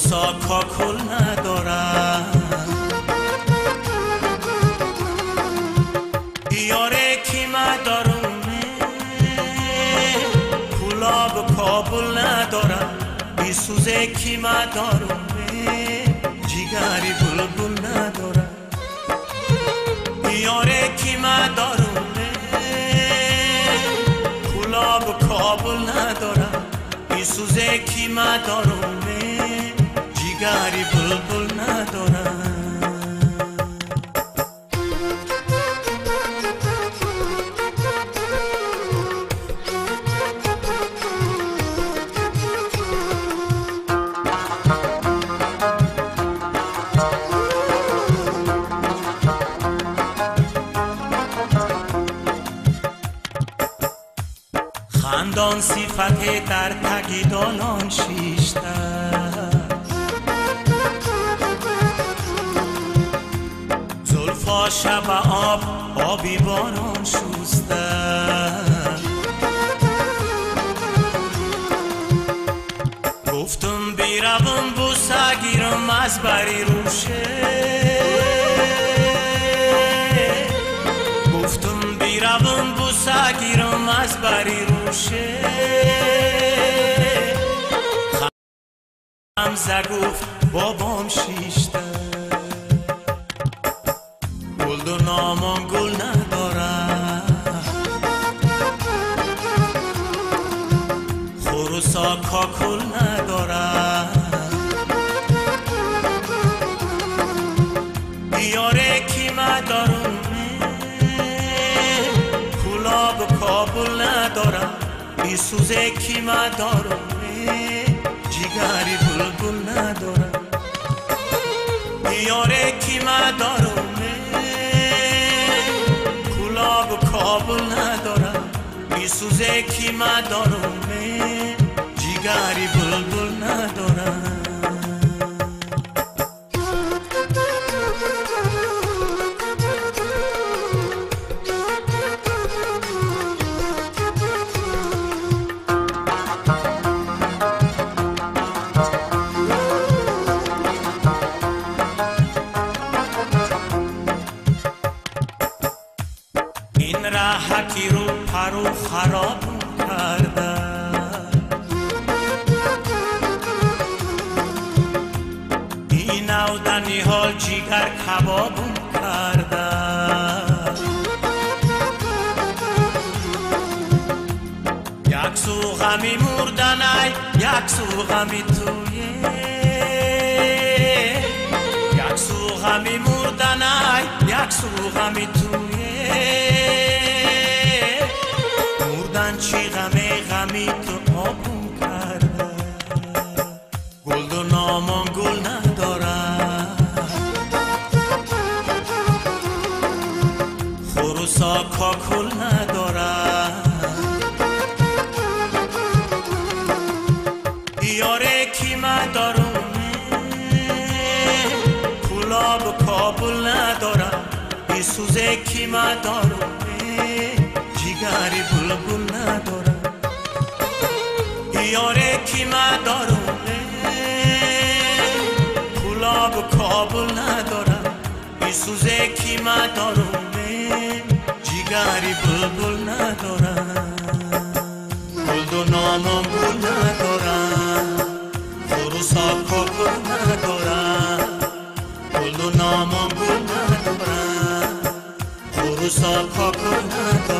خروسا کاکل ندارم. یاره کی مدارمه کلاب کابل ندارم، بیسوزه کی مدارمه جیگری بلبل ندارم. یاره کی مدارمه کلاب کابل ندارم، بیسوزه کی مدارمه جیگری بلبل ندارم. خندان صفت در تگی دالان شیشته، زلفا شب آب آبی باران شسته. گفتم بیروم بوسه گیرم از بری روشه، گفتم بیروم بوسه گیرم از بری روشه. خمزه گفت بابام شیشته، گل دو نامان گل ندارم، خروسا کاکل ندارم. یاره کی مدارمه کلاب کابل ندارم، بیسوزه کی مدارمه جیگری بلبل ندارم. یاره کی مدارمه کلاب کابل ندارم، بیسوزه کی مدارمه جیگری بلبل ندارم. این راهکی رو پرو خراب کرده، این اودنی حال جیگر کبابم کرده. یک سو غمی مردنای یک سو غمی تویه، یک سو غمی مردنای یک سو غمی تویه. مردن چی غمه غمی تو آبون کرده، گل دو نامان گل ندارم، خروسا کاکل ندارم. یاره کی مدارمه کلاب کابل ندارم، بیسوزه کی مدارمه جیگری بلبل ندارم. یاره کی مدارمه کلاب کابل ندارم، بیسوزه کی مدارمه جیگری بلبل ندارم. گل دو نامم گل ندارم، خروسا کاکل ندارم. گل دو نامم گل ندارم، خروسا کاکل ندارم.